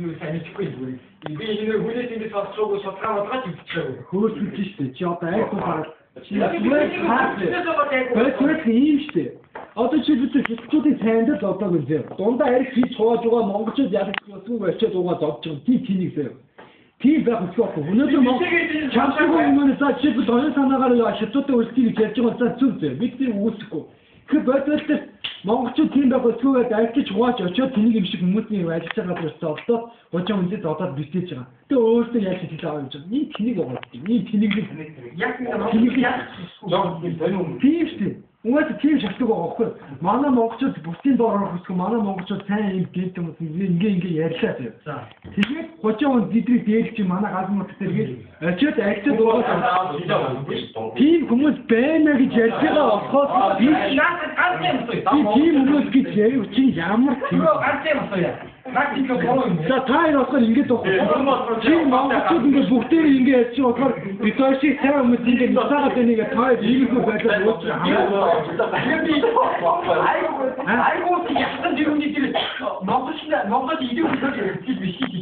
юу сайн мэдэхгүй юм. Би энэ хүнээс ингэ сонсчоогүй, судалгаа бодлоо ч үзчихээгүй. Хөөрсөлж штэ. Чи одоо айг туу хараад чи зүгээр ийм штэ. Одоо чи бид хятадчуудын сайнд л одоо гэнзээ. Дундаа арх хийж хувааж байгаа монголчууд ялах ёсгүй очиад угаа зодж байгаа. Тийм тэнийг заяа. Тийм байх ёсгүй байхгүй. Өнөөдөр Монгол чамшиг өмнө за жишээлбэл оюун санаагаар хятадтай үлдгийг гэж ярьж байгаа за зөв зөө. Бид тэр үүсэхгүй. Тэгэхээр бодвол монголчууд тийм байх ёсгүй гэдээ архиж хувааж очиод тэнийг юм шиг хүмүүсийн ажиллаж байгаа газар зовлоод хожоо үнзээ зодоод битээж байгаа. Тэгээ өөртөө яаж сэтгэл аваа гэж байгаа. Энэ тэнийг байгаа. Энэ тэнийг л Яг нэг Монгол яг Жог тийм сонир хүмүүс. Тийм шүү дээ. Угаасаа тийм шалтгаан байгаа байхгүй юу? Манай монголчууд бусдын доор орох хүсгүй, манай монголчууд сайн юм гэнт хүмүүс ингээ ингээ ингээ ярьлаа зөө. Тэгээд хожоо хүн тэдний дээлж чи манай галзуу нутаг дээр гээд очиод агтад угаад тийм хүмүүс байна гэж ярьж байгаа болохоор би Наад ганц юм асууя. би тийм хүмүүс гэж яриу чи ямар тийм. Ганц юм асууя. Наад чинь буруу юм. За та хоёр болохоор ингэж байхгүй. Чи монголчууд ингээ бүгдээр ингээ ярьж байгаа болохоор бид хоёр шиг сайн хүмүүс ингээ нусаагаад байна ингээ та хоёр иймэрхүү байдлаар ууж хамаагүй. Би айгуу айгуу яхсан дэрүүний тэр Монгол Монгол идэв хүлээж ярьж биш гэж.